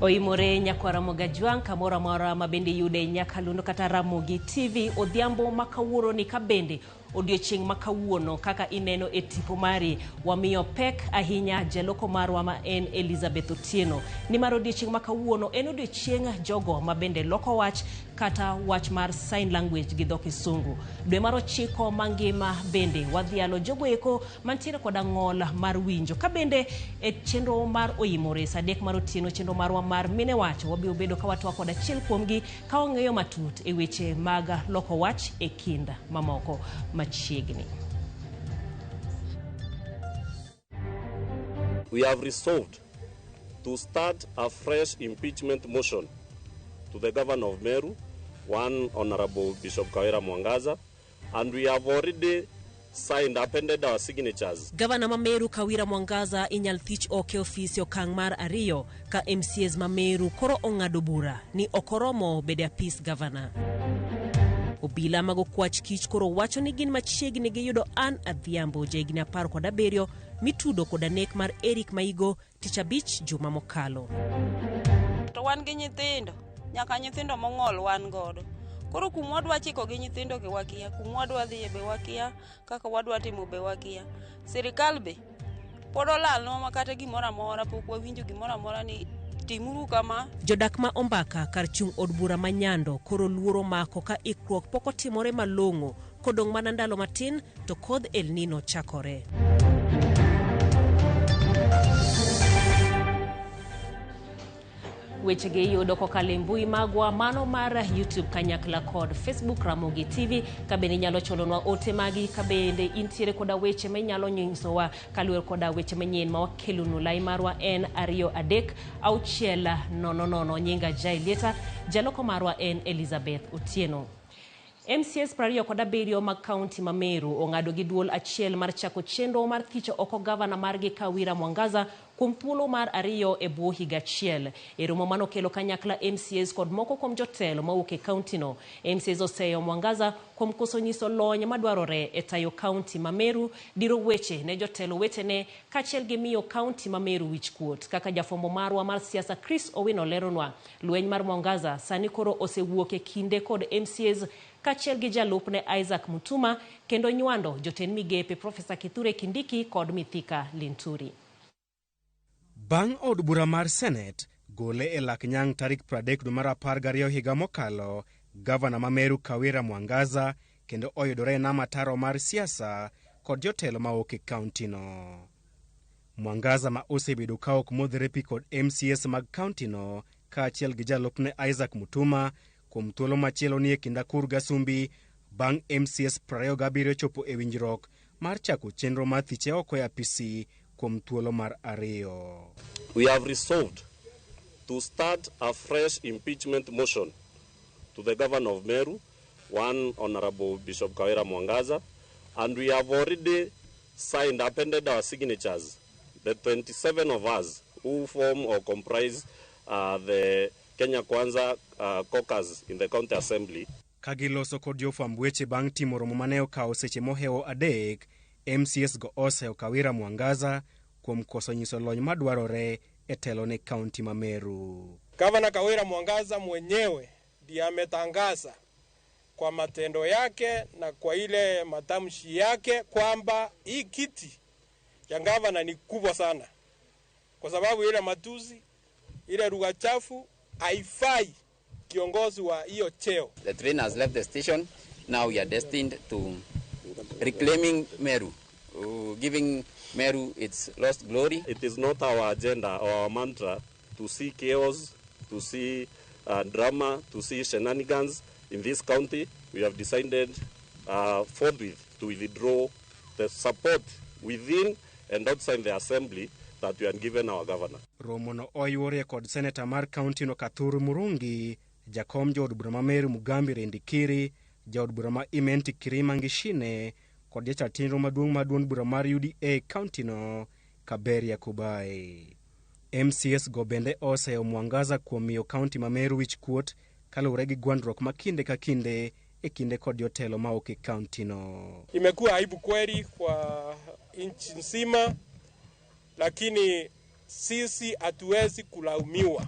Oimore nyakwar Ramogi Ajwang' kamoro amora ma bende iyude nyakalondo kata Ramogi TV odhiambo ma kawuono ni ka bende odiochieng' ma kawuono kaka ineno e tipo mari wamiyo pek ahinya jaloko marwa ma en Elizabeth Otieno nimar odiochieng' ma kawuono en odiochieng' jogo ma bende loko wach kata wach mar sign language gi dho kisungu. Dwe mar ochiko mangima bende wadhialo jogo eko mantiere koda ng'ol mar winjo. Ka bende e chenro mar Oimore sa 3 mar otieno chenro marwa mar mine wacho wabiro bedo ka watwak kod achiel kuomgi ka wang'eyo matut e weche mag loko wach e kind mamoko machiegni. We have resolved to start a fresh impeachment motion to the governor of Meru, one Honorable Bishop Kawira Mwangaza, and we have already signed, appended our signatures. Gavana ma Meru Kawira Mwangaza inyal thich oko e ofis e okang' mar ariyo ka MCAs ma Meru koro ong'ado bura ni ok oromo bedo e apis gavana. Obila mag okwach kich koro wacho ni gin machiegni gi yudo Ann Adhiambo jahigni 17 mitudo koda nek mar Eric Maigo tich abich juma mokalo. To wan gi nyithindo, nyaka nyithindo mong'ol wan godo. Koro kuma wadwa chiko gi nyithindo gi wakia, kuma wadwa dhiye be wakia, kaka wadwa timo be wakia. Sirikal be pod olalnwa ma kata gimoro amora pok wawinjo gimoro amora ni timuru kama. Jodak ma Ombaka kar chung' od bura ma Nyando koro luoro mako ka ikruok pok otimore malong'o kodong' mana ndalo matin to kodh El Nino chakore. Wechegi iyudo kokalo e mbui magwa mano mar YouTube kanyakla kod Facebook Ramogi TV. Ka bende inyalo cholonwa ote magi, ka bende intiere koda weche ma inyalo nyisowa kaluwore koda weche manyien ma wakelonu. Lai marwa en 2 3 6 0 0. Nyinga Jai Lieta, jaloko marwa en Elizabeth Otieno. MCAs 27 mag kaunti ma Meru ong'ado gi duol achiel mar chako chenro mar thicho oko gavana margi Kawira Mwangaza kuom thuolo mar ariyo e bwo higa achiel. E romo manokelo kanyakla MCAs kod moko kuom jotelo mawuok e kaunti no, MCAs oseyo Mwangaza kuom koso nyiso lony madwarore e tayo kaunti ma Meru, diro weche ne jotelo wetene kaachiel gi miyo kaunti ma Meru wichkuot. Kaka jafwambo marwa mar siasa Chris Owino leronwa, lweny mar Mwangaza sani koro osewuok e kinde kod MCAs kaachiel gi jalupne Isaac Mutuma kendo nywando jotend migepe Profesa Kithure Kindiki kod Mithika Linturi. Bang' od bura mar Senate gole e lak nyang' tarik 30 dwe mar 12 higa mokalo, gavana ma Meru Kawira Mwangaza kendo oyudore e nam ataro mar siasa kod jotelo mawuok e kaunti no. Mwangaza ma osebedo ka ok modhre pi kod MCAs mag kaunti no kaachiel gi jalupne Isaac Mutuma kuom thuolo machielo ni e kind akur gasumbi bang' MCAs 27 chopo e winjruok mar chako chenro mar thiche oko e apisi kuom thuolo mar ariyo. We have resolved to start a fresh impeachment motion to the governor of Meru, one Honorable Bishop Kawira Mwangaza, and we have already signed, appended our signatures, the 27 of us who form or comprise the Kenya Kwanza caucus in the county assembly. Ka giloso kod jofwamb weche bang' timo romo mane okawo seche mohewo 3, MCAs go oseyo Kawira Mwangaza kuom koso nyiso lony madwarore e telo ne kaunti ma Meru. Gavana Kawira Mwangaza mwenyewe ndiye ametangaza kwa matendo yake na kwa ile matamshi yake kwamba hii kiti ya gavana ni kubwa sana, kwa sababu ile matusi, ile lugha chafu haifai kiongozi wa hiyo cheo. The train has left the station. Now we are destined to reclaiming Meru, giving Meru its lost glory. It is not our agenda or our mantra to see chaos, to see drama, to see shenanigans in this county. We have decided forthwith to withdraw the support within and outside the assembly that we had given our governor. Romo no oyuorie kod seneta mar kaunti no Kathuru Murungi, jakom jood bura ma Meru Mugambi Rindikiri, jaod bura ma Imenti Kirima Ngishine kod jachat chenro maduong' mar duond bura mar UDA kaunti no Kaberia Kubai. MCAs go bende oseyo Mwangaza kuom miyo kaunti ma Meru wichkuot kaluwore gi gwandruok ma kinde ka kinde e kinde kod jotelo mawuok e kaunti no. Imekuwa aibu kweli kwa nchi nzima, lakini sisi hatuwezi kulaumiwa.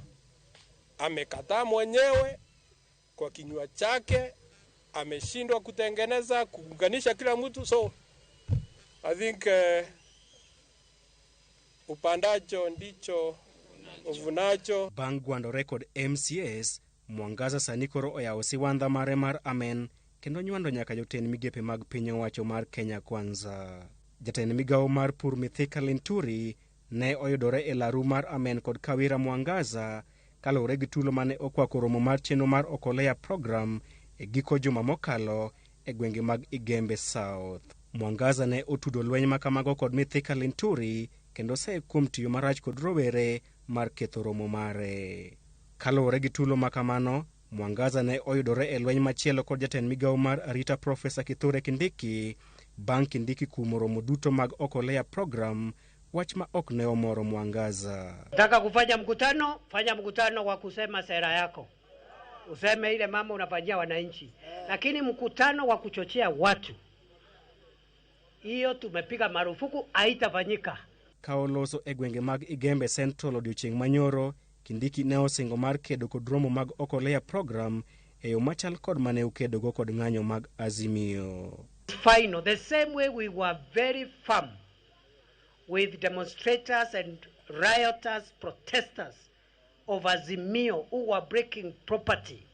Amekataa mwenyewe kwa kinywa chake, ameshindwa kutengeneza, kuunganisha kila mtu. So I think upandacho ndicho uvunacho. Bang' gwando rekod MCAs, Mwangaza sani koro oyawo siwandha mare mar amen kendo nywando nyaka jotend migepe mag piny owacho mar Kenya Kwanza. Jatend migawo mar pur Mithika Linturi ne oyudore e laru mar amen kod Kawira Mwangaza kaluwore gi tulo mane okwako romo mar chenro mar Okolea program e giko juma mokalo e gwenge mag Igembe South. Mwangaza ne otudo lweny makamago kod Mithika Linturi kendo oseye kuom tiyo marach kod rowere mar ketho romo mare. Kaluwore gi tulo makamano, Mwangaza ne oyudore e lweny machielo kod jatend migawo mar arita Profesa Kithure Kindiki bang' Kindiki kumo romo duto mag Okolea program, wach ma ok ne omoro Mwangaza. Nataka kufanya mkutano, fanya mkutano wa kusema sera yako, useme ile mambo unafanyia wananchi, lakini mkutano wa kuchochea watu, hiyo tumepiga marufuku, haitafanyika. Ka oloso e gwenge mag Igembe Central odiochieng' manyoro, Kindiki ne osingo mar kedo kod romo mag Okolea program e yo machal kod mane okedogo kod ng'anyo mag Azimio. Final, the same way we were very firm with demonstrators and rioters, protesters of Azimio who were breaking property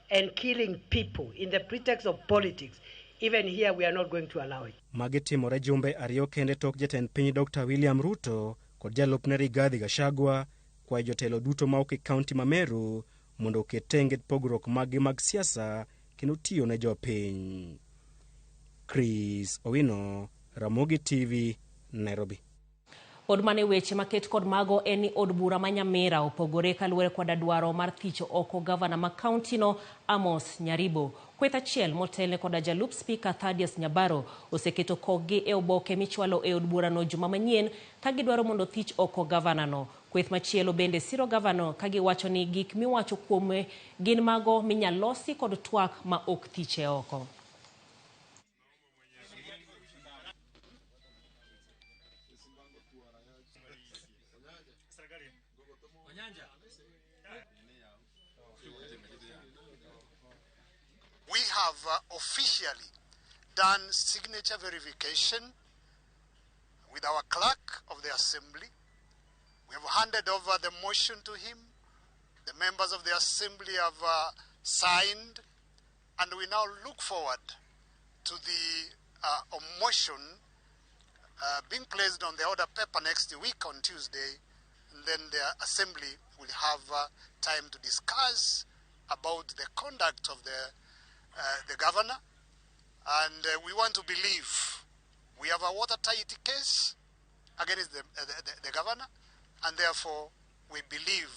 and killing people in the pretext of politics. Even here we are not going to allow it. Magi timore jumbe ariyo kende tok jatend piny Dr. William Ruto kod jalupne Rigathi Gachagua kwayo jotelo duto ma ok e kaunti ma Meru mondo oket tenge pogruok maggi mag siasa kendo tiyo ne jopiny. Chris Owino, Ramogi TV, Nairobi. Pod mane weche maket kod mago en ni od bura ma Nyamira opogore kaluwore koda dwaro mar thicho oko gavana ma kaunti no Amos Nyaribo. Kweth achiel motelne koda jalup spika Thaddeus Nyabaro oseketo kokgi e oboke michwalo e od burano juma manyien ka gidwaro mondo thich oko gavana no. Kweth machielo bende siro gavano ka giwacho ni gik miwacho kuome gin mago minyalosi kod twak ma ok thiche oko. We have officially done signature verification with our clerk of the assembly. We have handed over the motion to him. The members of the assembly have signed, and we now look forward to the motion being placed on the order paper next week on Tuesday, and then the assembly will have time to discuss about the conduct of the governor. And we want to believe we have a watertight case against the governor, and therefore we believe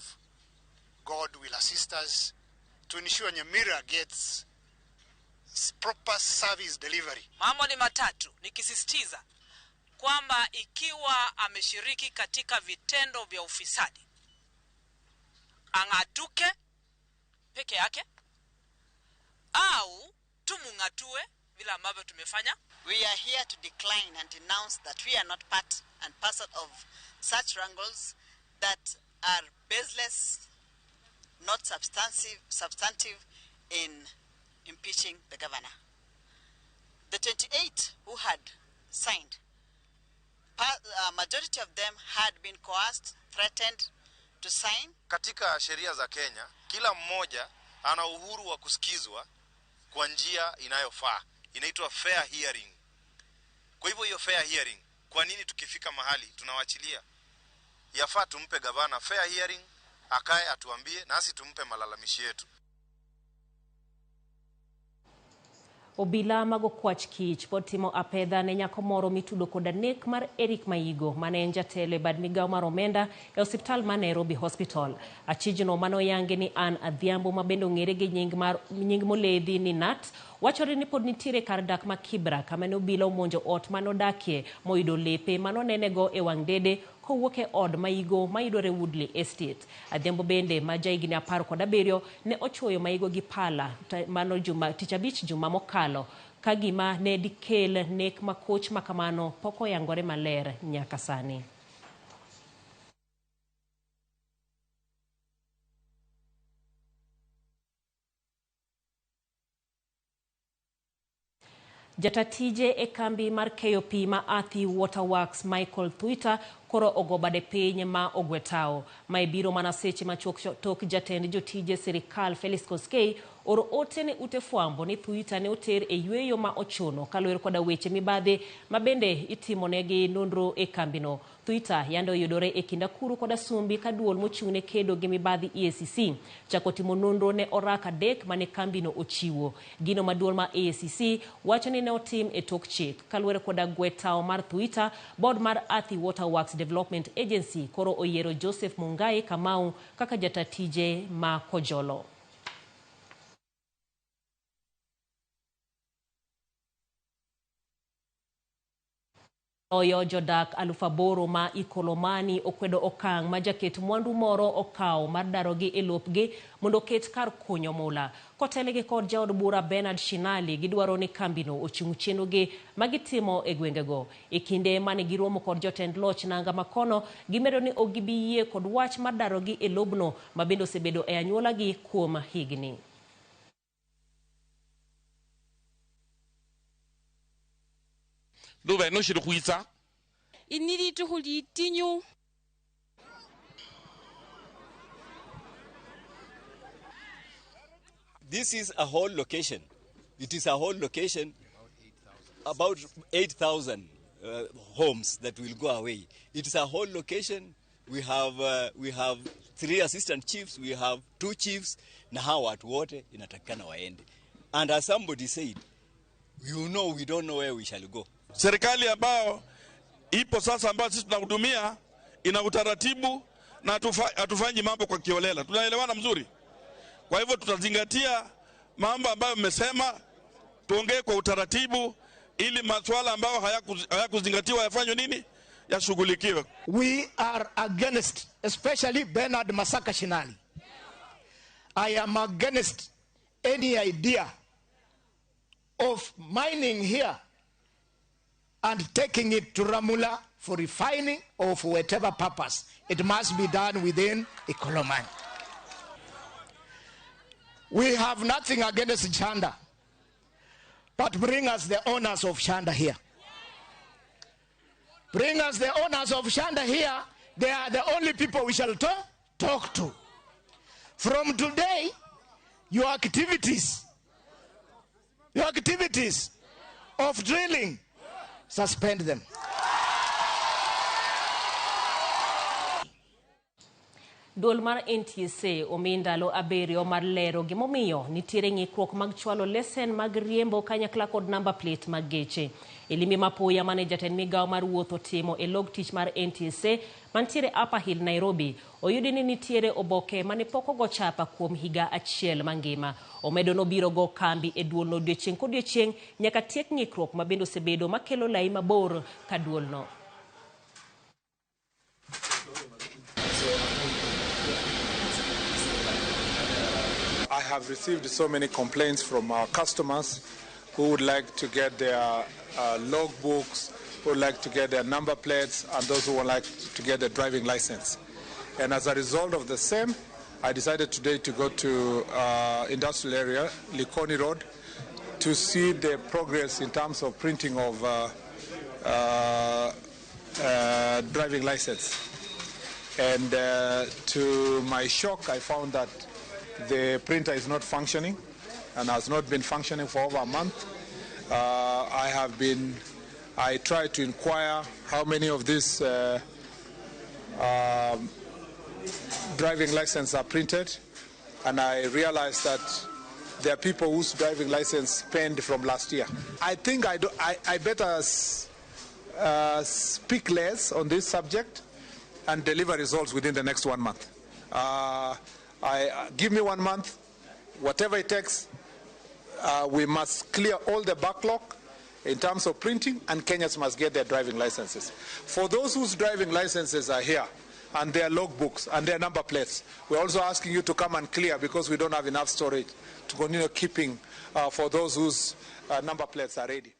God will assist us to ensure Nyamira gets proper service delivery. Mambo ni matatu, nikisisitiza kwamba ikiwa ameshiriki katika vitendo vya ufisadi, ang'atuke peke yake au tumung'atue vile ambavyo tumefanya. We are here to decline and denounce that we are not part and parcel of such wrangles that are baseless, not substantive in impeaching the governor. The 28 who had signed, a majority of them had been coerced, threatened to sign. Katika sheria za Kenya, kila mmoja ana uhuru wa kusikizwa kwa njia inayofaa. Inaitwa fair hearing. Kwa hivyo hiyo fair hearing, kwa nini tukifika mahali tunawachilia? Yafaa tumpe gavana fair hearing, akae atuambie nasi tumpe malalamishi yetu. Obila mago kwach kich pod timo apedha ne nyako moro mitudo koda nek mar Eric Maigo mane en jatelo e bad migawo mar omenda e osiptal ma Nairobi Hospital. Achijno manoyangi ni Ann Adhiambo ma bende ong'ere gi nying moledhi ni Nat wachore ni pod nitiere kar dak ma Kibra kama ne obila omonjo ot manodakie moyudo lepe manonenego e wang' dede kowuok e od Maigo mayudore Woodley Estate. Adhiambo bende ma jahigni 17 ne ochuoyo Maigo gi pala mano juma tich abich juma mokalo ka gima ne dikel nek makoch makamano pok oyangore maler nyaka sani. Jatatije e kambi mar keyo pi ma Athi Waterworks Michael Thuita koro ogo bade piny ma ogwetao. Mae biro mana seche machuok tok jatend jotije sirikal Felix Koskei oro ote ne ute fwambo ni Thuita ne oter e yweyo ma ochuno kaluwore koda weche mibadhi ma bende itimonegi nonro e kambino. Thuita yande oyudore e kind Akuru koda Sumbi ka duol mochung' ne kedo gi mibadhi EACC chako timo nonro ne orak adek mane kambino ochiwo. Gino ma duol ma EACC wacho ni ne otim e tok chik. Kaluwore koda gwe tao mar Thuita, board mar Athi Waterworks Development Agency koro oyiero Joseph Mungai Kamau kaka jatatije ma Kojolo. Loyo jodak 8,000 ma Ikolomani okwedo okang' ma jaket mwandu moro okawo mar darogi e lopgi mondo oket kar kunyo mula. Kotelgi kod jaod bura Bernard Shinali, gidwaro ni kambino ochung chenrogi ma gitimo e gwengego. E kinde mane giromo kod jotend loch nanga makono, gimedo ni ok gibi yie kod wach mar darogi e lobno ma bende osebedo e anyuolagi kuom higni. Luve no shiri khwitsa inilitukhu litinyu. This is a whole location. It is a whole location, about 8,000 homes that will go away. It is a whole location. We have 3 assistant chiefs, we have 2 chiefs, na hawa watu wote inatakikana waende. And as somebody said, you know we don't know where we shall go. Serikali ambayo ipo sasa ambayo sisi tunahudumia ina utaratibu na hatufanyi mambo kwa kiolela. Tunaelewana mzuri. Kwa hivyo tutazingatia mambo ambayo mmesema, tuongee kwa utaratibu ili masuala ambayo hayakuzingatiwa yafanywe nini? Yashughulikiwe. We are against, especially Bernard Masaka Shinali. I am against any idea of mining here and taking it to Ramula for refining or for whatever purpose. It must be done within Ikolomani. We have nothing against Shanda, but bring us the owners of Shanda here. Bring us the owners of Shanda here. They are the only people we shall talk to. From today, your activities of drilling, suspend them. Duol mar NTSA omi ndalo 7 mar lero gimomiyo nitiere ng'ikruok mag chwalo lesen mag riembo kanyakla kod number plate mag geche. E limbe mapoya mane jatend migawo mar wuoth otimo e log tich mar NTSA mantiere Upper Hill, Nairobi, oyudi ni nitiere oboke mane pok ogo chapa kuom higa achiel mangima. Omedo nobiro go kambi e duolno odiechieng' kodiechieng' nyaka tiek ng'ikruok ma bende osebedo makelo lai mabor ka duolno. I have received so many complaints from our customers who would like to get their logbooks, who would like to get their number plates, and those who would like to get their driving license. And as a result of the same, I decided today to go to industrial area, Likoni Road, to see the progress in terms of printing of driving license. And to my shock, I found that the printer is not functioning and has not been functioning for over a month. I tried to inquire how many of these driving licenses are printed, and I realized that there are people whose driving license penned from last year. I think I better speak less on this subject and deliver results within the next 1 month. Give me 1 month, whatever it takes. We must clear all the backlog in terms of printing, and Kenyans must get their driving licenses. For those whose driving licenses are here, and their logbooks and their number plates, we're also asking you to come and clear, because we don't have enough storage to continue keeping for those whose number plates are ready.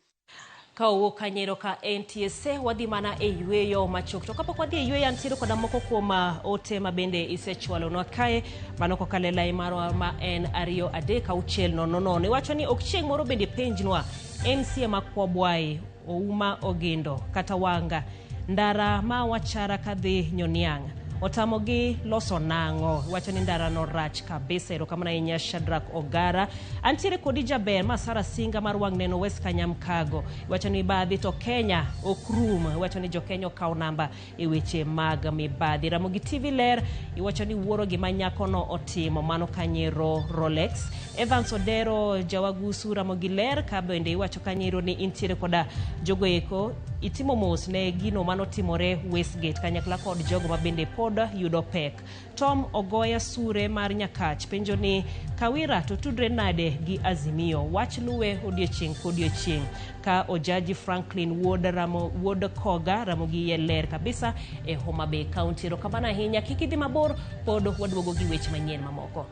Ka owuok kanyero ka NTSA wadhi mana e yweyo machuok. To kapok wadhi e yweyo antiere koda moko kuom ote ma bende isechwalonwa kae mano kokalo e lai marwa ma en 2 3 6 0 0. Iwacho ni ok chieng' moro bende penjnwa MCA ma Kwabwayi Ouma Ogindo kata Wanga ndara ma wachara kadhi Nyoniang' otamogi loso nang'o? Iwacho ni ndara no rach kabisa. Erokamano ahinya Shadrack Ogara. Antiere kodi jaber ma Sara Singa mar wang' neno West Kanyamkago. Iwacho ni mibadhi to Kenya ok rum. Iwacho ni jo Kenya okawo namba e weche mag mibadhi. Ramogi TV ler. Iwacho ni wuoro gima nyakono otimo. Mano kanyero Rolex. Evans Odero Jawagusu Ramogi ler. Ka bende iwacho kanyero ni intiere koda jogo eko itimo mos ne gino manotimore Westgate kanyakla kod jogo ma bende pod yudo pek. Tom Ogoya Sure mar Nyakach penjo ni Kawira to tudre nade gi Azimio? Wach luwe odiechieng' kodiechieng'. Ka Ojaji Franklin wuod Koga Ramogi iye ler kabisa e Homa Bay County. Erokamano ahinya. Kik idhi mabor, pod waduogo gi weche manyien mamoko.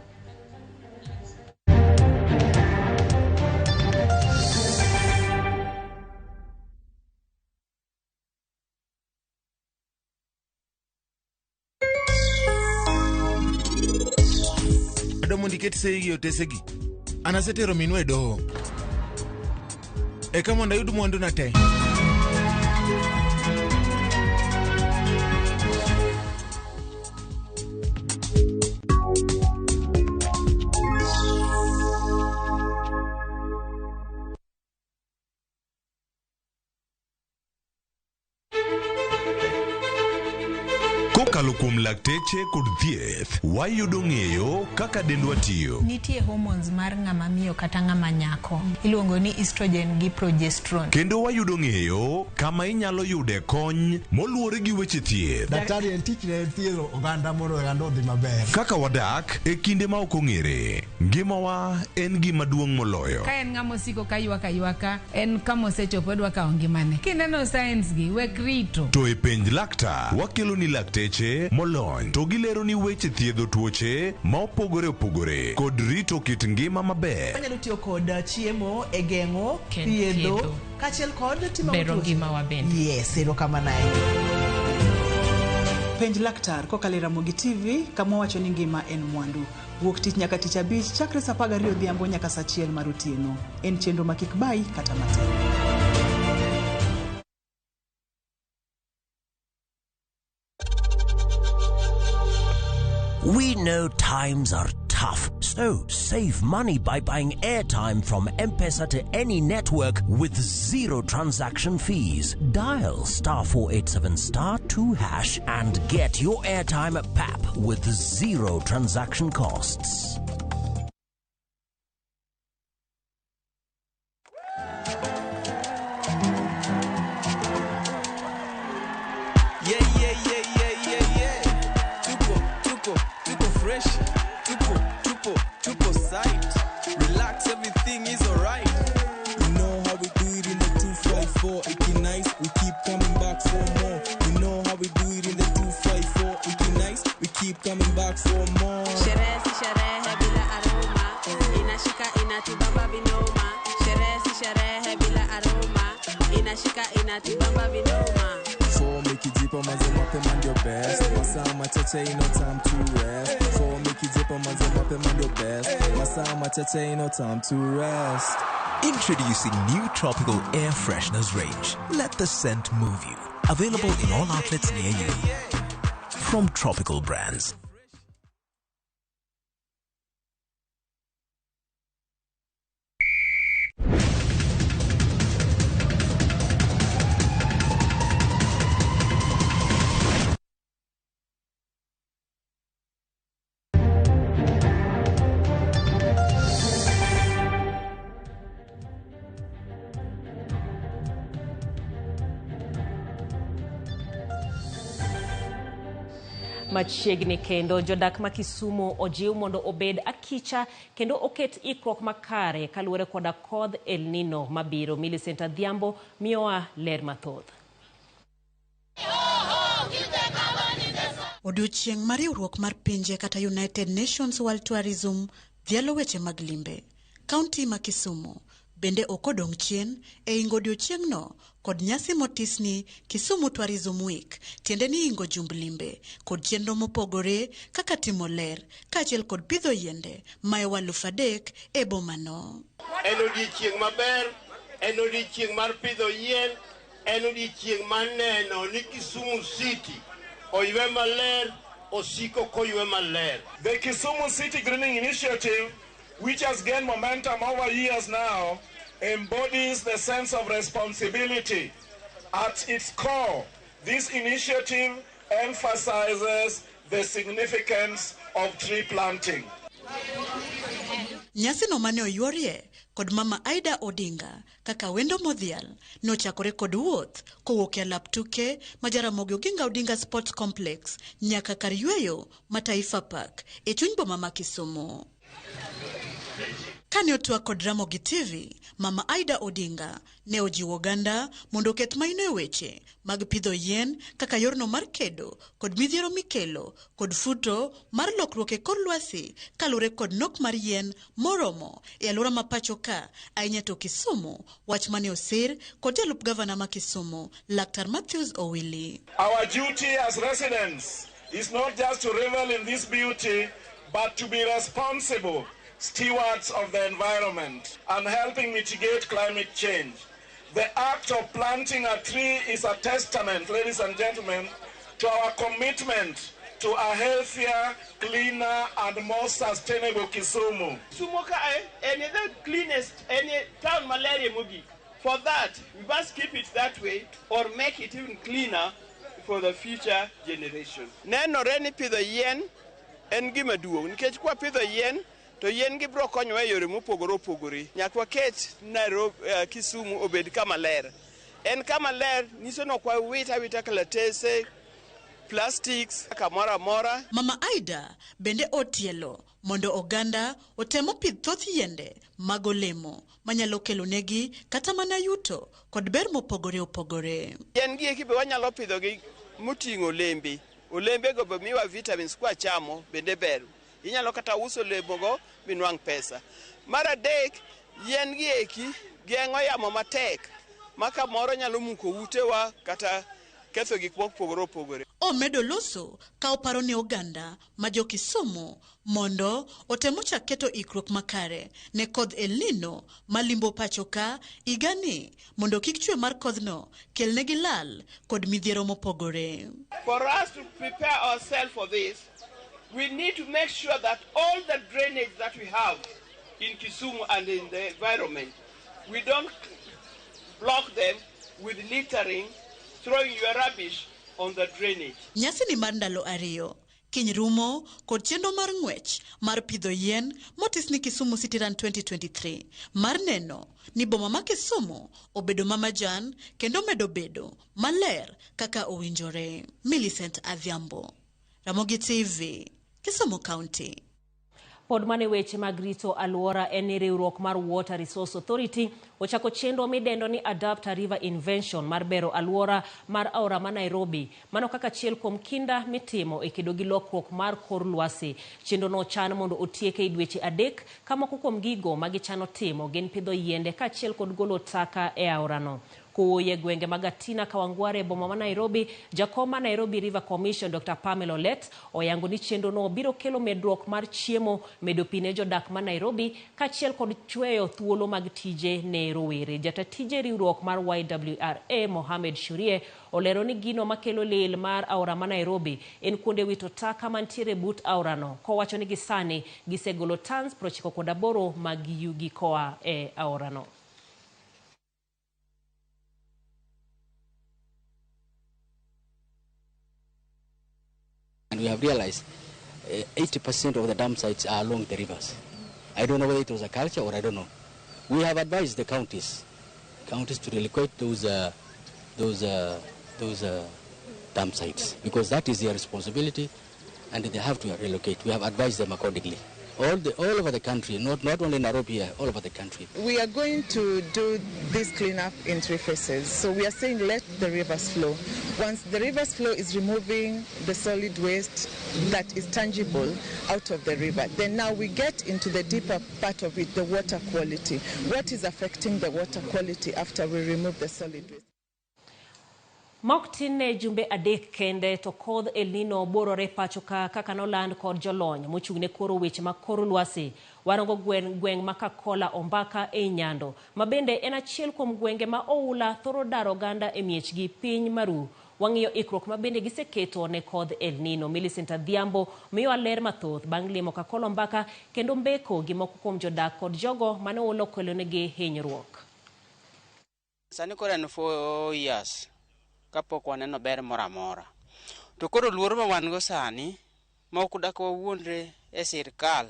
Adwa mondo iket sei gi otesegi. An asetero minwa e doho. Eka mondo ayud mwanduna te. Kokalo kuom lakteche kod thieth, wayudo ng'eyo kaka dendwa tiyo. Nitie hormones mar ng'ama miyo kata ng'ama nyako. Iluongo ni estrogen gi progesterone. Kendo wayudo ng'eyo kama inyalo yude kony moluwore gi weche thieth. Daktari en tich ne thiedho oganda mondo oganda odhi maber. Kaka wadak e kinde ma ok ong'ere, ngimawa en gima duong' moloyo. Ka en ng'ama osiko ka ywak aywaka, en kama osechopo odwa kawo ngimane. Kineno signs gi, wek rito. To e penj laktar, wakelo ni lakteche molony to gilero ni weche thiedho tuoche ma opogore opogore kod rito kit ngima maber. Wanyalo tiyo kod chiemo e geng'o, thiedho, kaachiel kod timo bero ngimawa bende. Yes, erokamano ahinya. Penj laktar kokalo e Ramogi TV kama wacho ni ngima en mwandu. Wuok tich nyaka tich abich chakre saa 12 odhiambo nyaka saa 1 mar otieno. En chenro ma kik bayi kata matin. We know times are tough, so save money by buying airtime from M-Pesa to any network with zero transaction fees. Dial *487*2# and get your airtime at PAP with zero transaction costs. Yeah, yeah, yeah, yeah, yeah, yeah. Tuko, tuko, tuko fresh. Tuko, tupo, tupo site. Relax, everything is alright. You know how we do it in the 254. Iki nice, we keep coming back for more. You know how we do it in the 254. Iki nice, we keep coming back for more. Sherehe si sherehe bila aroma. Inashika inatubamba vinoma. Sherehe si sherehe bila aroma. Inashika inatubamba vinoma. For mikijipa manze mapema ndio best. Masaa machache ino time to rest. For mikijipa manze mapema ndio best. Masaa machache ino time to rest. Introducing new tropical air fresheners range. Let the scent move you. Available in all outlets near you. From Tropical Brands. Machiegni kendo jodak ma Kisumu ojiw mondo obed akicha kendo oket ikruok makare kaluwore koda kodh El Nino mabiro. Millicent Adhiambo miyowa ler mathoth. Odiochieng' mar riwruok mar pinje kata United Nations World Tourism dhialo weche mag limbe. Kaunti ma Kisumu bende ok odong' chien e ingo odiochieng'no kod nyasi motisni Kisumu Tourism Week, tiende ni ingo jumb limbe kod chenro mopogore kaka timo ler kaachiel kod pidho yiende mahewa 3,000 e bomano. En odiechieng' maber, en odiechieng' mar pidho yien, en odiechieng' mar neno ni Kisumu City oywe maler, osiko koywe maler. The Kisumu City Greening Initiative, which has gained momentum over years now, embodies the sense of responsibility. At its core, this initiative emphasizes the significance of tree planting. Nyasino mane oyuorie kod Mama Aida Odinga kaka wendo modhial nochakore kod wuoth kowuok e alap tuke ma Jaramogi Oginga Odinga Sports Complex nyaka kar yweyo ma Taifa Park e chuny boma ma Kisumu. Kane otwak kod Ramogi TV, Mama Aida Odinga ne ojiwo oganda mondo oket maino e weche mag pidho yien kaka yorno mar kedo kod midhiero mikelo kod futo mar lokruok e kor lwasi kaluwore kod nok mar yien moromo e alwora ma pacho ka, ahinya to Kisumu, wach mane osir kod jalup gavana ma Kisumu, Laktar Matthews Owili. Our duty as residents is not just to revel in this beauty, but to be responsible stewards of the environment and helping mitigate climate change. The act of planting a tree is a testament, ladies and gentlemen, to our commitment to a healthier, cleaner, and more sustainable Kisumu. Kisumu kae en the cleanest, en town maler mogik. For that, we must keep it that way or make it even cleaner for the future generation. Nenore ni pidho yien en gima duong' nikech kwa pidho yien to yien gi biro konyowa e yore mopogore opogore. Nyaka waket Nairobi, Kisumu obed kama ler. En kama ler nyiso ni ok wawit awita kalatese, plastics kamoro amora. Mama Aida bende otielo mondo oganda otemo pidh thoth yiende mag olemo manyalo kelo negi kata mana yuto kod ber mopogore opogore. Yien gi eki be wanyalo pidhogi moting'o olembe. Olembego be miwa vitamins kwachamo bende ber. Inyalo kata uso olemogo minwang' pesa. Mar adek, yien gi eki geng'o yamo matek ma kamoro nyalo muko utewa kata ketho gik mopogore opogore. Omedo loso ka oparo ne oganda ma jo Kisumu mondo otemo chak keto ikruok makare ne kodh El Nino malimbo pacho ka higani mondo kik chwe mar kodhno kelnegi lal kod midhiero mopogore. For us to prepare ourselves for this, we need to make sure that all the drainage that we have in Kisumu and in the environment, we don't block them with littering, throwing your rubbish on the drainage. Nyasi ni mar ndalo ariyo kiny rumo kod chenro mar ng'wech mar pidho yien motis ni Kisumu City Run 2023 mar neno ni boma ma Kisumu obedo ma majan kendo medo bedo maler kaka owinjore. Millicent Adhiambo, Ramogi TV, Kisumu County. Pod mane weche mag rito alwora en ni riwruok mar Water Resource Authority ochako chenro midendo ni Adapt a River Invention mar bero alwora mar aora ma Nairobi. Mano kaka achiel kuom kinda mitimo e kedo gi lokruok mar kor lwasi. Chenrono ochan mondo otieke e dweche 3 ka moko kuom gigo ma gichano timo gin pidho yiende kaachiel kod golo taka e aorano. Kowuoyo e gwenge mag Atina Kawangware e boma ma Nairobi, jakom ma Nairobi River Commission Dr. Pamela Olet oyango ni chenrono biro kelo medruok mar chiemo, medo pi ne jodak ma Nairobi kaachiel kod chweyo thuolo mag tije ne rowere. Jata tije riwruok mar YWRA Mohamed Shurie olero ni gino makelo lil mar aora ma Nairobi en kuonde wito taka mantiere but aorano, kowacho ni gisani gisegolo tons 98 mag yugi koa e aorano. And we have realized 80% of the dam sites are along the rivers. I don't know whether it was a culture or I don't know. We have advised the counties to relocate those dam sites because that is their responsibility, and they have to relocate. We have advised them accordingly. All over the country, not only Nairobi here, all over the country. We are going to do this cleanup in 3 phases. So we are saying let the rivers flow. Once the rivers flow is removing the solid waste that is tangible out of the river, then now we get into the deeper part of it, the water quality. What is affecting the water quality after we remove the solid waste? Mok tin ne jumbe 3 kende to kodh El Nino borore pacho ka kaka noland kod jolony mochung' ne koro weche mag kor lwasi. Warango gweng' ma Kakola Ombaka e Nyando, ma bende en achiel kuom gwenge ma oula thoro daro oganda e miechgi piny maru. Wang'iyo ikruok ma bende giseketo ne kodh El Nino. Millicent Adhiambo miyo ler mathoth bang' limo Kakola Ombaka kendo mbeko gi moko kuom jodak kod jogo mane oula okelonegi hinyruok. Sani koro en 4 years kapok waneno ber moro amora. To koro luoro ma wan go sani, ma ok dak wawuondre e sirkal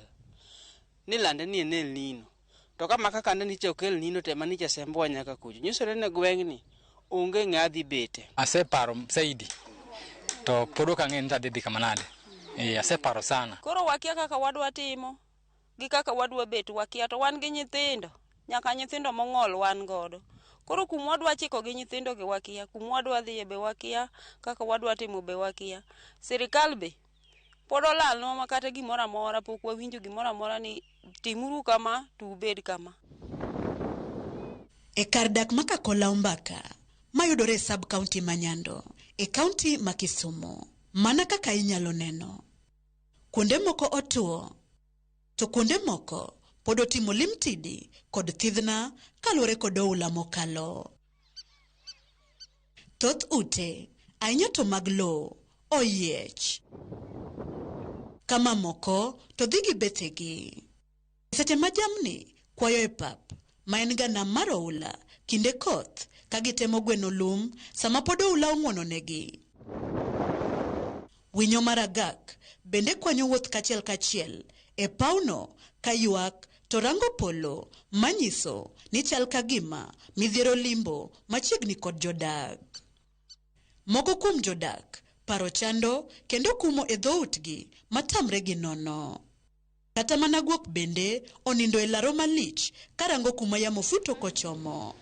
ni lande ni en El Nino. To kama kaka ne nicha ok El Nino to ema nicha sembowa nyaka kucho. Nyisore ni gweng'ni onge ng'a dhi bete. Aseparo saidi to pod ok ang'e ni tadhi dhi kama nade. Aseparo sana. Koro wakia kaka wadwa timo gi kaka wadwa bet wakia, to wan gi nyithindo, nyaka nyithindo mong'ol wan godo. Koro kuma wadwa chiko gi nyithindo gi wakia, kuma wadwa dhiye be wakia, kaka wadwa timo be wakia. Sirikal be pod olalnwa ma kata gimoro amora pok wawinjo gimoro amora ni timuru kama to ubed kama. E kar dak ma Kakola Ombaka, mayudore e sub county ma Nyando, e county ma Kisumu, mana kaka inyalo neno, kuonde moko otuo, to kuonde moko pod otimo limtidi kod thidhna kaluwore kod oula mokalo. Thoth ute, ahinya to mag lowo, oyiech. Kama moko to dhi gi bethegi. Seche ma jamni kwayo e pap, ma en ga nam mar oula, kinde koth, ka gitemo gweno lum sama pod oula ong'wononegi. Winyo mar agak bende kwanyo wuoth kachiel kachiel e pawno ka ywak to rango polo manyiso ni chal ka gima midhiero limbo machiegni kod jodak. Moko kuom jodak paro chando kendo kumo e dhoutgi matamre gi nono. Kata mana guok bende onindo e laro malich karango kuma yamo futo kochomo.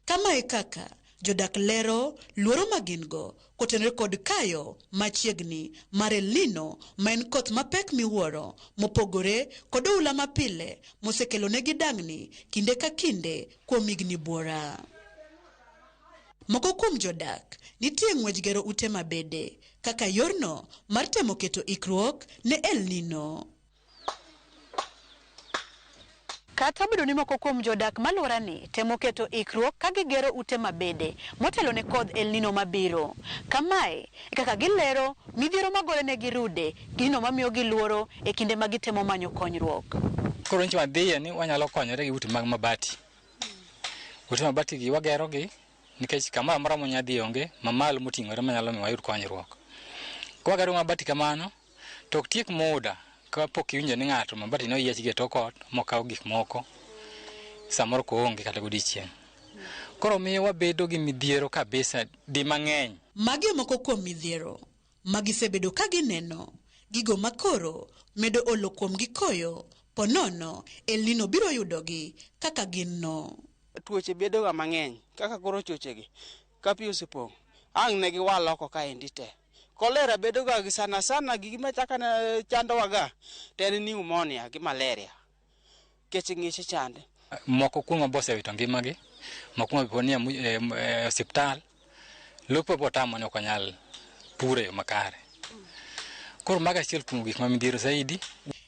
Kama e kaka jodak lero luoro ma gin go kotenore kod kayo machiegni mar El Nino, ma en koth mapek miwuoro mopogore kod oula mapile mosekelonegi dang'ni kinde ka kinde kuom higni buora. Moko kuom jodak nitie ng'wej gero ute mabede kaka yorno mar temo keto ikruok ne El Nino. Kata obedo ni moko kuom jodak malworani temo keto ikruok ka gigero ute mabede motelo ne kodh El Nino mabiro. Kamae e kaka gilero midhiero magoyonegi rude, gino mamiyo giluoro e kinde ma gitemo manyo konyruok. Koro nchi wadhiye ni wanyalo konyore gi ute mag mabati. Ute mabati gi wagerogi nikech kamoro amora mwanya dhi onge mamalo moting'ore manyalo miyo wayud konyruok. Kwagero mabati kamano to ok tiek muda kapok iwinjo ni ng'ato mabati ne oyiech gi e tok ot mokaw gik moko samoro koonge kata godiechieng'. Koro miyo wabedo gi midhiero kabisa di mang'eny. Magi e moko kuom midhiero ma gisebedo ka gineno, gigo makoro medo olo kuomgi koyo, ponono El Nino biro yudogi kaka gin no. Tuoche bedo ga mang'eny kaka koro chochegi ka pi osepong' ang' ne giwal oko kaendi te. Kolera bedo ga gi sana sana gima chaka ne chandowa ga to en pneumonia gi malaria kech ng'ich chande. Moko kuom osewito ngimagi, moko kuom bo nie osiptal, lope bo tamo ni ok onyal puro e yo makare. Koro mago achiel kuom gik ma midhiero zaidi.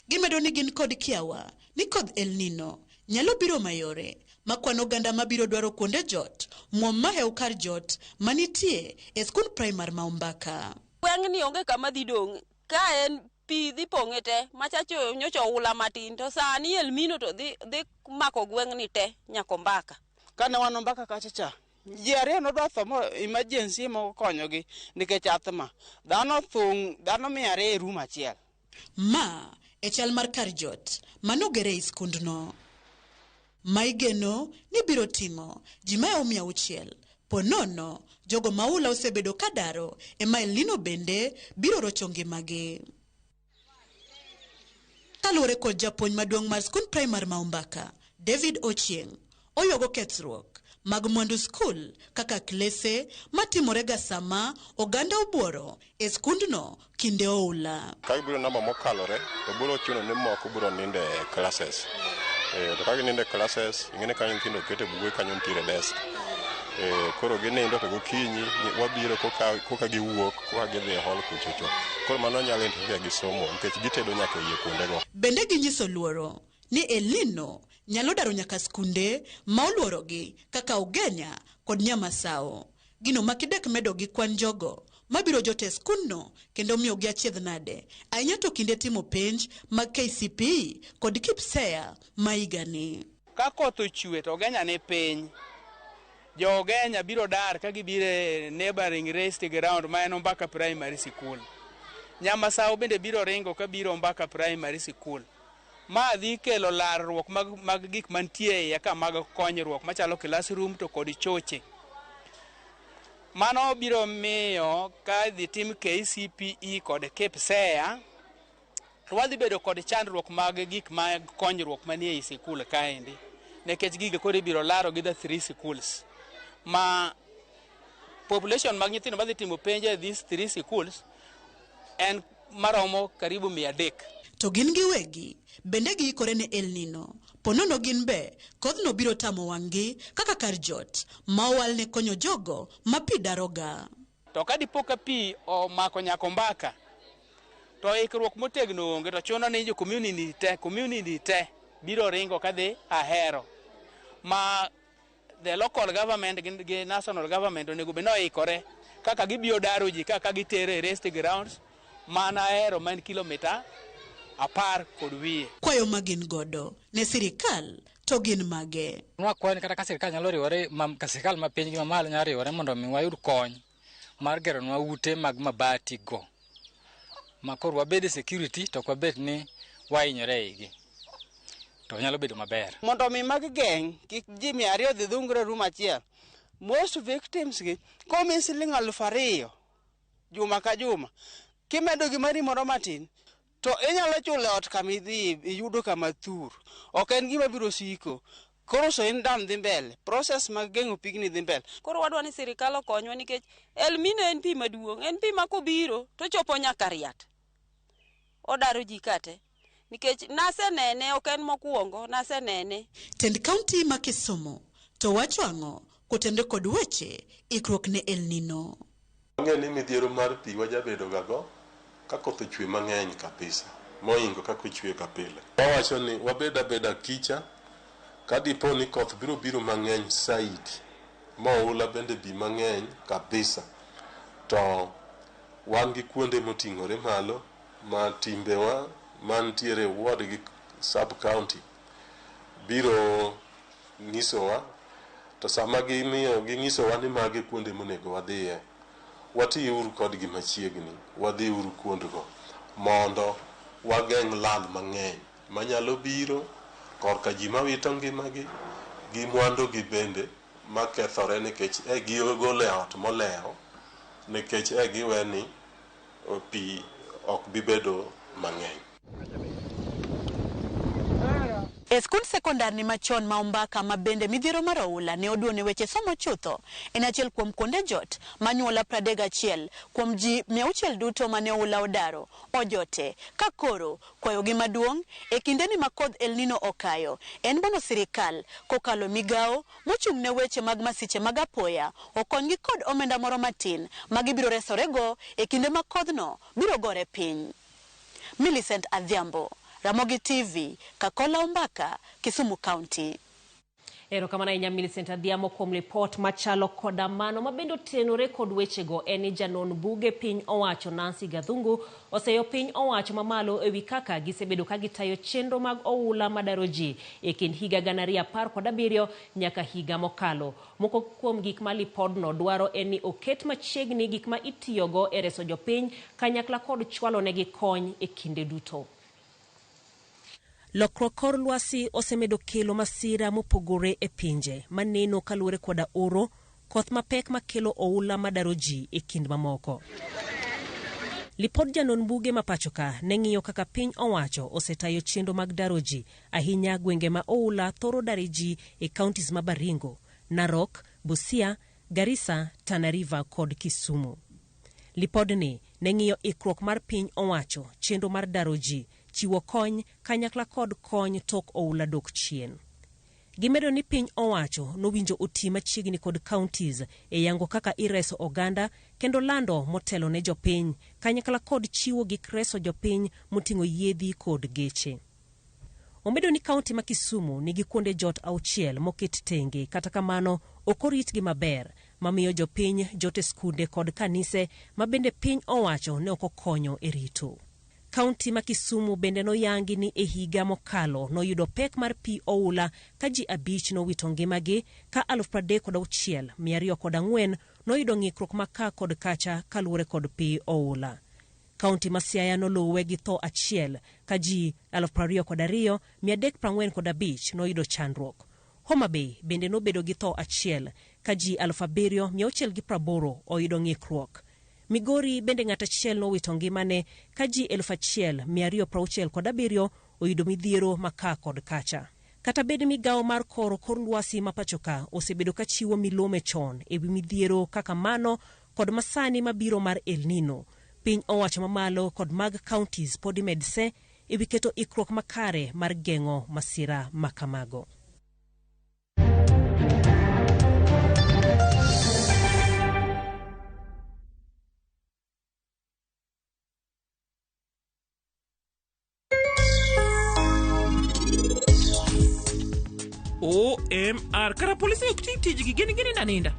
Gimedo ni gin kod kiawa ni kodh El Nino nyalo biro mayore ma kwano oganda mabiro dwaro kuonde jot muom mahew kar jot manitie e skund primar ma Ombaka. Gweng'ni onge kama dhi dong', ka en pi dhi pong'e te, machacho nyocha oula matin to sani El Nino to dhi mako gweng'ni te nyaka Ombaka. Kane wan Ombaka kacha cha, ji ariyo nodwa tho mo emergency mokonyogi nikech athma. Dhano thung', dhano 200 e room achiel. Ma e chal mar kar jot manogere e skundno, ma igeno ni biro ting'o ji mahewo 600. Ponono jogo ma oula osebedo ka daro ema El Nino bende biro rocho ngimagi. Kaluwore kod japuonj maduong' mar skund primar ma Ombaka, David Ochieng', oywago kethruok mag mwandu skul kaka klese matimorega sama oganda obuoro e skundno kinde oula. Ka gibiro namba mokalore to biro chuno ni moko biro nindo e classes. To ka ginindo e classes, ing'e ni kanyo nyithindo oket e buge kanyo nitiere desk. Koro ginindo to gokinyi wabiro koka giwuok koka gidhi e hall kuchocho. Koro mano nyalo interfere gi somo nikech gitedo nyaka e iye kuondego. Bende ginyiso luoro ni El Nino nyalo daro nyaka skunde ma oluorogi kaka Ugenya kod Nyamasao. Gino ma kidek medo gi kwan jogo mabiro jot e skundno kendo miyogi achiedh nade ahinya to kinde timo penj mag KCPE kod KPSEA ma higani. Ka koth ochwe to Ugenya ni piny, jo Ugenya biro dar ka gibiro e neighboring raised ground ma en Ombaka Primary School. Nyamasao bende biro ringo ka biro Ombaka Primary School. Ma dhi kelo larruok mag gik mantie e iye ka mag konyruok machalo classroom to kod choche. Mano biro miyo ka idhi tim KCPE kod KPSEA to wadhi bedo kod chandruok mag gik mag konyruok manie ei sikul kaendi, nikech gigo koro ibiro laro gi the 3 schools ma population mag nyithindo madhi timo penj e these 3 schools en maromo karibu 300. To gin giwegi bende giikore ne El Nino. Ponono gin be kodhno biro tamo wang'gi kaka kar jot ma owal ne konyo jogo ma pi daroga. To ka dipo ka pi omako nyaka Ombaka to ikruok motegno onge, to chuno ni jo community te biro ringo kadhi Ahero ma the local government gi national government onego bed ni oikore kaka gibiro daro ji kaka gitere e rest grounds mana Ahero ma en kilomita 10.5. Kwayo ma gin godo ne sirikal to gin mage? Nwakwayo ni kata ka sirikal nyalo riwore, ka sirikal ma piny gi mamalo nyalo riwore mondo mi wayud kony mar geronwa ute mag mabati go ma koro wabed e security to ok wabed ni wahinyore e igi, to nyalo bedo maber. Mondo mi mag geng' kik ji 200 dhi dhungre room achiel, most victims gi komi siling 2000 juma ka juma, kimedo gi mari moro matin to inyalo chulo ot kama idhi iyudo kama thur. Ok en gima biro siko. Koro so in dam dhi mbele, process mag geng'o pigni dhi mbele. Koro wadwa ni sirikal okonywa nikech El Nino en pi maduong', en pi ma kobiro to chopo nyaka Riat. Odaro ji kate. Nikech nasenene, ok en mokwongo, nasenene. Tend kaunti ma Kisumu to wacho ang'o kotenore kod weche ikruok ne El Nino? Wang'eyo ni midhiero mar pi wajabedo ga go ka koth ochwe mang'eny kabisa, mohingo kaka ochwe ka pile. Wawacho ni wabed abeda kicha ka dipo ni koth biro biro mang'eny saidi, moula bende bi mang'eny kabisa, to wan gi kuonde moting'ore malo ma timbewa mantiere ward gi sub county biro nyisowa, to sama gimiyo ging'isowa ni magi kuonde monego wadhiye, watiuru kodgi machiegni, wadhiuru kuondgo mondo wageng' lal mang'eny manyalo biro korka ji mawito ngimagi gi mwandugi bende makethore nikech e gigolo e ot molewo, nikech e giwe ni pi ok bi bedo mang'eny. E skund sekondar ni machon ma Ombaka ma bende midhiero mar oula ne oduone weche somo chutho, en achiel kuom kuonde jot manyuola 31 kuom ji 600 duto mane oula odaro ojote. Ka koro kwayogi maduong' e kindeni ma kodh El Nino okayo en bono sirikal kokalo migawo mochung' ne weche mag masiche mag apoya okonygi kod omenda moro matin ma gibiro resorego e kinde ma kodhno biro gore piny. Millicent Adhiambo, Ramogi TV, Kakola Ombaka, Kisumu County. Erokamano ahinya Millicent Adhiambo kuom lipot machalo koda mano. Ma bende otenore kod wechego en ni janon buge piny owacho Nancy Gathungu oseyo piny owacho mamalo ewi kaka gisebedo ka gitayo chenro mag oula madaro ji e kind higa 2017 nyaka higa mokalo. Moko kuom gik ma lipodno dwaro en ni oket machiegni gik ma itiyogo e reso jopiny kanyakla kod chwalo negi kony e kinde duto. Lokruok kor lwasi osemedo kelo masira mopogore e pinje maneno kaluwore koda oro, koth mapek makelo oula madaro ji e kind mamoko. Lipod janon buge ma pachoka ne ng'iyo kaka piny owacho osetayo chenro mag daro ji, ahinya gwenge ma oula thoro dare ji e counties ma Baringo, Narok, Busia, Garissa, Tana River kod Kisumu. Lipodni ne ng'iyo ikruok mar piny owacho, chenro mar daro ji, chiwo kony kanyakla kod kony tok oula dok chien. Gimedo ni piny owacho nowinjo oti machiegni kod counties e yango kaka ireso oganda kendo lando motelo ne jopiny kanyakla kod chiwo gik reso jopiny moting'o yiedhi kod geche. Omedo ni kaunti ma Kisumu nigi kuonde jot 6 moket tenge, kata kamano ok oritgi maber, mamiyo jopiny jot e skunde kod kanise ma bende piny owacho ne ok okonyo e rito. Kaunti ma Kisumu bende noyangi ni e higa mokalo noyudo pek mar pi oula ka ji 5 nowito ngimagi ka 36,204 noyudo ng'ikruok ma ka kod kacha kaluwore kod pi oula. Kaunti ma Siaya noluwe gi tho 1 ka ji 22,345 noyudo chandruok. Homa Bay bende nobedo gi tho 1 ka ji 7,680 oyudo ng'ikruok. Migori bende ng'at achiel nowito ngimane ka ji 1,267 oyudo midhiero ma ka kod kacha. Kata bed migawo mar koro kor lwasi ma pachoka osebedo ka chiwo milome chon ewi midhiero kaka mano kod masani mabiro mar El Nino, piny owacho mamalo kod mag counties pod imedse ewi keto ikruok makare mar geng'o masira makamago. OMR kara polise ok ti tijgi gin gininda ninda.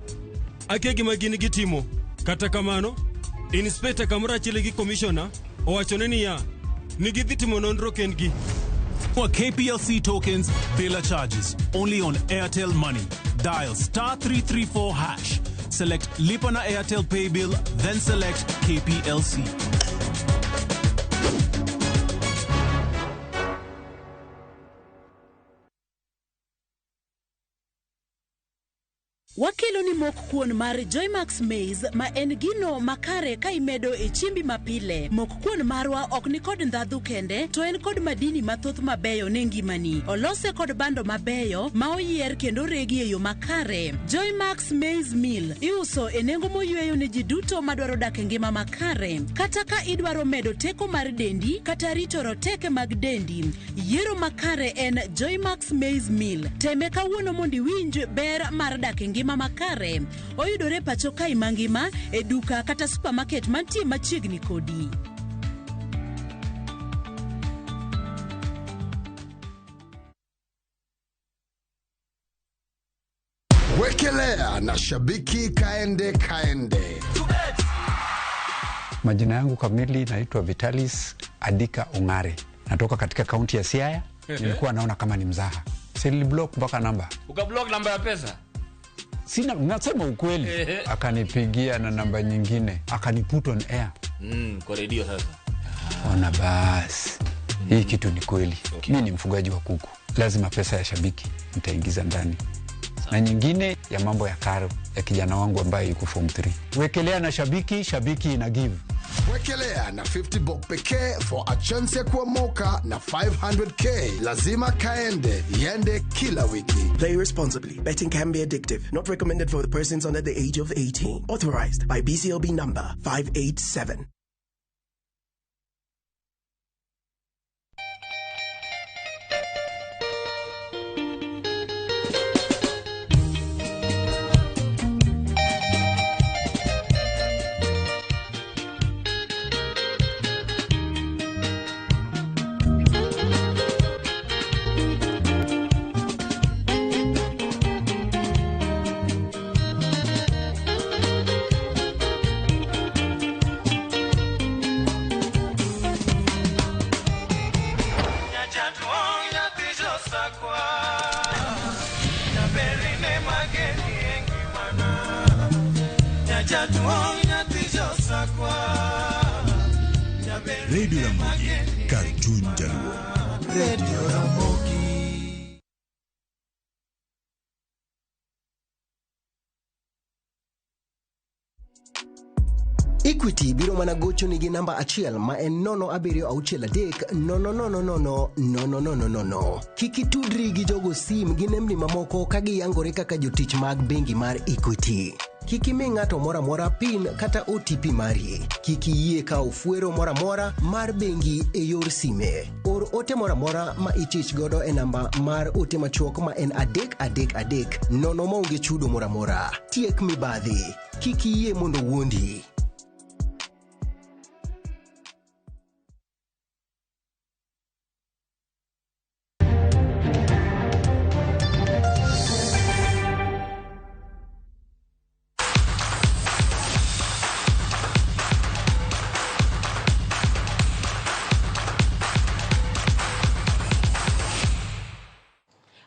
Akia gima gin gitimo. Kata kamano, inspector kamoro achiel gi commissioner owachone niya ni gidhi timo nonro kendgi. For KPLC tokens, bila charges. Only on Airtel Money. Dial *334#. Select Lipa na Airtel Pay Bill, then select KPLC. Wakelo ni mok kuon mar Joymax Maize ma en gino makare ka imedo e chiembi mapile. Mok kuon marwa ok ni kod ndhadhu kende, to en kod madini mathoth mabeyo ne ngimani. Olose kod bando mabeyo ma oyier kendo regi e yo makare. Joymax Maize Meal iuso e nengo moyweyo ne ji duto madwaro dak e ngima makare. Kata ka idwaro medo teko mar dendi kata rito roteke mag dendi, yiero makare en Joymax Maize Meal. Teme kawuono mondo iwinj ber mar dak e ngima makare. Oyudore pacho kae mangima e duka kata supermarket mantie machiegni kodi. Wekelea na shabiki kaende kaende. Majina yangu kamili naitwa Vitalis Adika Ongare. Natoka katika kaunti ya Siaya. Nilikuwa naona kama ni mzaha. Siliblock mpaka namba. Ukablock namba ya pesa? Sina, nasema ukweli. Akanipigia na namba nyingine, akaniput on air. Kwa radio sasa. Ona basi. Hii kitu ni kweli. Okay. Mimi ni mfugaji wa kuku. Lazima pesa ya shabiki nitaingiza ndani. Na nyingine ya mambo ya karo ya kijana wangu ambaye yuko form 3. Wekelea na shabiki, shabiki ina give. Wekelea na 50 bob pekee for a chance ya kuomoka na 500k. Lazima kaende, yende kila wiki. Play responsibly. Betting can be addictive. Not recommended for the persons under the age of 18. Authorized by BCLB number 587. Radio Ramogi, Cartoon Jaluo. Radio Ramogi. Equity biro mana gochoni gi namba achiel ma en 0763 000 000. Kik itudri gi jogo sim gi nembni mamoko ka giyangore kaka jotich mag bengi mar Equity. Kik imi ng'ato moro amora PIN kata OTP mari. Kik iyie kawo fuero moro amora mar bengi e yor sime. Or ote moro amora ma ichich godo e namba mar ote machuok ma en 333 nono maonge chudo moro amora. Tiek mibadhi. Kik iyie mondo wuondi.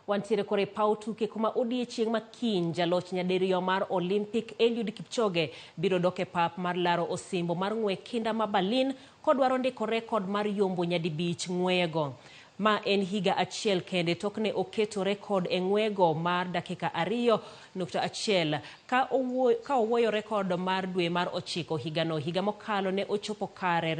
Wantiere koro e paw tuke kuma odiechieng' ma kiny jaloch nyadiriyo mar Olympic Eliud Kipchoge biro dok e pap mar laro osimbo mar ng'we kinda ma Berlin kodwaro ndiko rekod mar yombo nyadibich ng'weyego. Ma en higa achiel kende tok ne oketo rekod e ng'wego mar dakika 2.1 ka owuoyo rekod mar dwe mar ochiko higano. Higa mokalo ne ochopo kare.